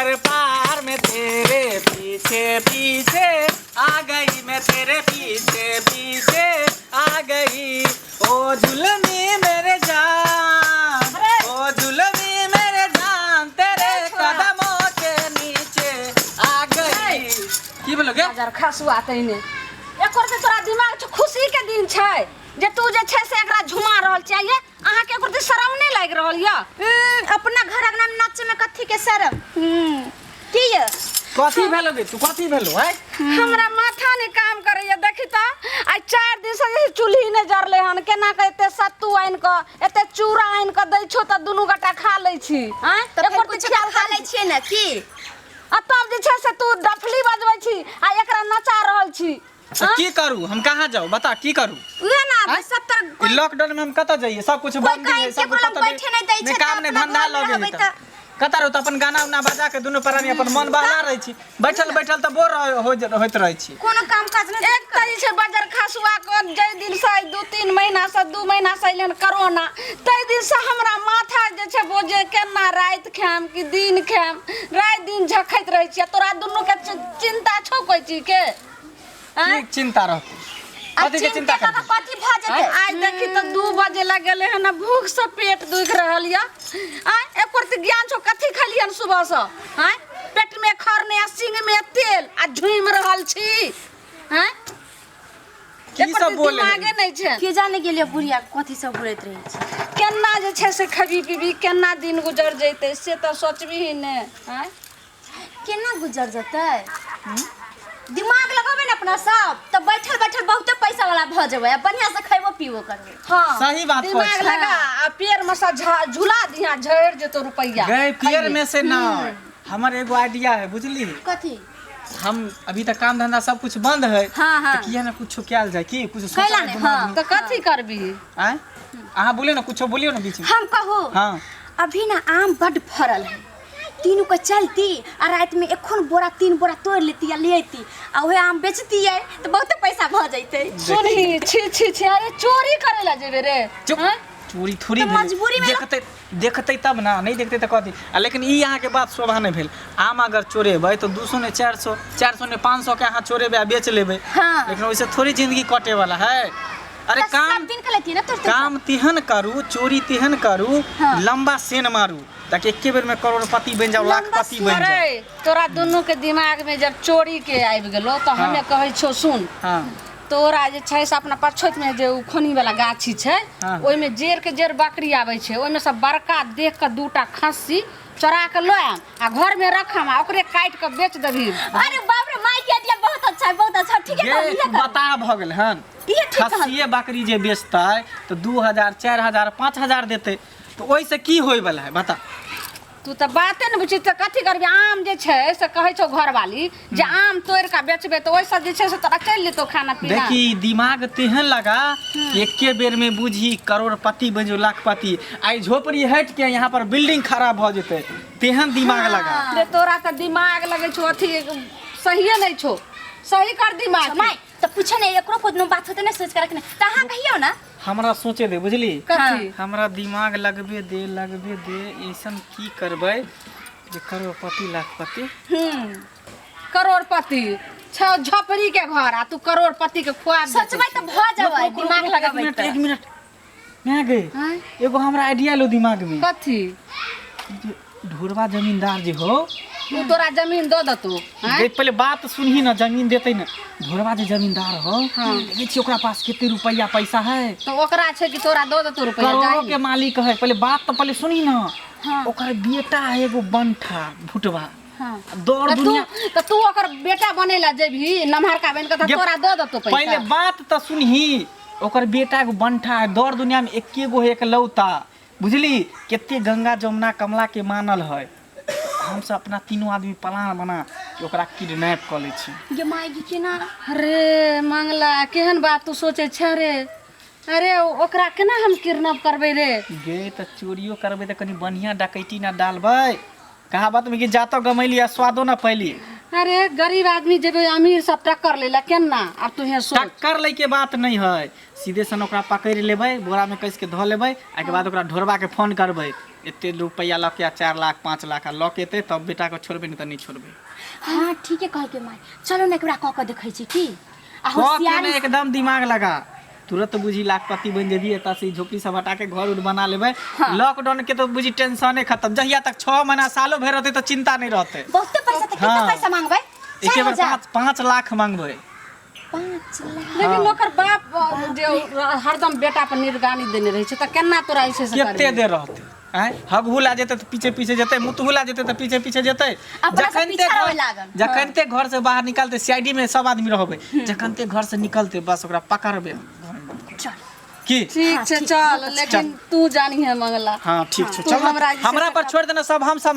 समंदर पार मैं तेरे पीछे पीछे आ गई, मैं तेरे पीछे पीछे आ गई। ओ जुलमी मेरे जान, ओ जुलमी मेरे जान, तेरे कदमों के नीचे आ गई। की भेलो गे? जर खसुआ तैने एकर तऽ तोरा दिमाग छौ, खुशी के दिन छै जे तू जे छै से एकरा झुमा रहल छियै। ये अहाँके एकर शरम नहि लागि रहल यऽ? अपना घर अंगना में नाचे में कथी के शरम? की ये? कथी भेलो गे? तू कथी भेलो है? हमरा माथा नहि काम करैया, देखी तऽ आइ 4 दिन से जे चूल्ही नहि जरलै हन। केना कऽ एते सत्तू आनि कऽ एते चूड़ा आनि कऽ दै छौ तऽ दुनू गोटा खा लै छी। आँय, तऽ फेर एकर तऽ कुछो ख्याल खा लै छियै ने की? आ तब जे छै से तू डफली बजबै छी आ एकरा नचा रहल छी। तऽ की करू हम? कहाँ जाउ? बता, की करू? उहे ना। आँय? सब तर ई लॉकडाउन में हम कतऽ जाइए? सब कुछ कोई बंदी कहीं है, सब केकरो लग कतऽ बैठे नहि दै छै, काम तऽ नहि अपना धंधा घरमे लगे रहबै। तऽ कतऽ रहू? तऽ अपन गाना उना बजा के दुनू प्राणी अपन मन बहला रहै छी। बैठल बैठल तऽ बोर होइत रहै छी। कोनो काम काज नहि। एक तऽ जे छै बजर खसुआ के जाहि दिन से 2-3 महीना से 2 महीना से अइलन कोरोना, ताहि दिन से हमरा माथा जे छै बोझे, केना राति खायम कि दिन खायम, राति दिन झखैत रहै छियै। तोरा दुनू के चिंता छौ कोइ चीज के? आँय? की चिंता रहतै? आ कथी के चिंता चिंता करबै? कथी भऽ जेतै? आइ देखी तऽ 2 बजे लगेले हन, आ भूख से पेट दुखि रहल यऽ। आँय, एको रत्ती ज्ञान छौ? कथी खेलियन सुबह से? आँय, पेट में खर नहि आ सिंग में तेल आ झुमि रहल छी। आँय, की एको सब रत्ती बोले? दिमागे नहि छै। के जाने गेलियै बुढ़िया कथी सब बोलैत रहै छै। केना जे छै से खबी पीबी, केना दिन गुजर जैतै से तऽ सोचबही ने। आँय, केना गुजर जेतै? दिमाग लगेबै ने अपना सब तऽ बैठल बैठल बहुते पैसा वाला भऽ जेबै आ बढ़िआँ से खैबो पीबो करबै। हाँ, सही बात कहै दिमाग छी। लगा आ पेड़ में से झुला दिहा, झड़ि जेतो रुपैआ। गए पियर खाइए। में से ना, हमर एगो आइडिया है, बुझली? कथी? हम अभी तक काम धंधा सब कुछ बंद है। हाँ, हाँ। तऽ किया ना कुछो कयल जाय? की कुछ कैला सोचल नहि, दिमाग हाँ। में? तऽ कथी करबी? आँय, अहाँ बोलियौ ने, कुछो बोलियौ ने बीच में। हम कहू? हाँ। अभी ना आम बड फरल है, तीनू के चलती आ राति में एखन बोरा 3 बोरा तोड़ लेती आ ले अयती आ उहे आम बेचतियै तऽ बहुते पैसा भऽ जैतै। सुनही, छी छी छी, अरे चोरी करे ला जेबे रे? चुप। आँय? चोरी थोड़ी तऽ भेलै। मजबूरी में देखतै देखतै तब ना, नहि देखतै तऽ कथी। आ लेकिन ई अहाँके बात शोभा नहि भेल। आम अगर चोरेबै तऽ 200 ने 400, 400 ने 500 के अहाँ चोरेबै आ बेच लेबै। हाँ। लेकिन ओहिसँ थोड़ी जिंदगी कटे वाला है। अरे तऽ काम सब दिन के लेती ना तोड़ तोड़। काम तेहन करू, चोरी तेहन करू, हाँ। लंबा सेन मारू ताकि एके बेर में करोड़पति बनि जाओ, लंबा लाखपति बनि जाओ। अरे तोरा दुनू के दिमाग में जब चोरी के आबि गेलो तऽ हमे कहै छौ, सुन। हाँ। तोरा जे छै से अपना पछोत में जे उ खोनी वाला गाछी छै, हाँ। ओहिमे जेर के जेर बकरी आबै छै, ओहिमे से बड़का देख कऽ दूटा खस्सी चोरा कऽ लऽ आयब आ घर में रखम आ ओकरे काटि कऽ बेच देबही। अरे बाप रे, माय के आइडिया बहुत अच्छा है, बहुत अच्छा। ठीक है। गे कहली, तू बता भऽ गेल हन। इहे ठीक कहल। खस्सिए बकरी जे बेचतै तऽ 2000, 4000, 5000 देतै, तऽ ओहिसँ की होय वाला है, बता? तू तऽ बाते ने बुझी। तऽ कथी करबी? आम जे छै से कहै छौ घरवाली जे आम तोड़ि कऽ बेचबै तऽ ओहिसँ जे छै से तोरा चलि जेतौ खाना पीना। देखी, दिमाग तेहन लगा कि एके बेर में बुझी करोड़पति बनि जो, लाखपति। आई झोपड़ी हट के यहाँ पर बिल्डिंग खड़ा भऽ जेतै, तेहन दिमाग लगा। रे तोरा तऽ दिमाग लगै छौ अथी सहिए नहि छौ। सही कर दिमाग के। माय तऽ पूछे ने, एकरो कोनो बात होते ने सोच के रखने, तऽ अहाँ कहियौ ना। हमरा सोचे दे, बुझली? कथी? हमरा दिमाग लगबे दे, लगबे दे। ऐसन की करबै जे करोड़पति लाखपति? करोड़पति छौ, झोपड़ी के घर आ तू करोड़पति के खुआब। सोचबै तऽ भऽ जेबै, दिमाग एक लगेबै मिनट। तऽ। एक मिनट मैं गई। आँय? एगो हमरा आइडिया लो दिमाग में। कथी? जे ढोरबा जमींदार जे हो। उ तोरा जमीन दऽ देतौ? आँय? गे, पहिले बात सुनही ना, जमीन देतै ना। ढोरबा जे जमींदार हो, हाँ। देखै छी ओकरा पास कते रुपैया पैसा है। तऽ ओकरा छै कि तोरा दऽ देतौ रुपैआ? करोड़ों जाहि के मालिक है। पहिले बात तऽ पहिले सुनही ना। हाँ। ओकर बेटा है एगो बंठा भुटवा। हाँ। दौड़ तऽ तू दुनिया। तऽ तू ओकर बेटा बने ला जेबही नमहरका बनि कऽ तऽ गे, तोरा दऽ देतौ पहिले पैसा? बात तऽ सुनही। ओकर बेटा एगो बंठा है, दौड़ दुनिया में एके गो है, एकलौता, बुझली? कते गंगा जमुना कमला के मानल है। हमसब अपना तीनों आदमी प्लान बना कि ओकरा किडनैप कऽ लै छी। गे माय गे, केना? अरे मंगला, केहन बात तू सोचै छे रे? अरे ओकरा केना हम किडनैप करबै रे? गे, तऽ चोरियो करबै तऽ कनि बढ़िआँ डकैती ना डालबै। कहावत में कि जातो गमैली आ स्वादो ना पैली। अरे गरीब आदमी जेबै अमीर सब टक्कर लै ला, केना? आब तू हे सोच। टक्कर लै के बात नहीं है। सीधे सन ओकरा पकड़ि लेबै, बोरा में कस के धऽ लेबै, एहिके बाद ओकरा ढोरबा के फोन करबै। एते रुपैआ लऽ के आ 4 लाख 5 लाख आ लऽ के एतै तब बेटाके छोड़बै, नहि तऽ नहि छोड़बै। हाँ, ठीके कहलकै माय। चलो ने, एकरा कऽ के देखै छी की आ कऽ के होशियारी ने एकदम दिमाग लगा, तुरंत बुझी लाखपति बनि जेबही। एतऽ से ई झोपड़ी सब हटा के घर उर बना लेबै। लॉकडाउन के तो बुझी टेंशने खत्म। जहिया तक 6 महीना सालो भरि रहतै तऽ चिंता नहि रहतै। बहुते पैसा तऽ कितना पैसा मांगबै? एके चारि बेर हजार 5 5 लाख मांगबै। 5 लाख। लेकिन ओकर बाप जे हरदम बेटा पर निगरानी देने रहै छै, तऽ केना तोरा जे छै से कते करबिही? देर रहतै? आँय, हगहू ला जेतै तऽ पीछे पीछे जेतै, मुतहू ला जेतै तऽ पीछे पीछे जेतै। अपना से जखनते पीछा घर रहै लागल। जखनते घर से बाहर निकलतै, सीआईडी में सब आदमी रहबै, जखनते घर से निकलतै बस ओकरा पकड़बै। चल। की? ठीक छै, ठीक, चल, बहुत अच्छा। लेकिन तू जानी है मंगला। हाँ, ठीक छै। तू चल। हमरा जे छै हमरा से पर छोड़ देना सब, हम सब।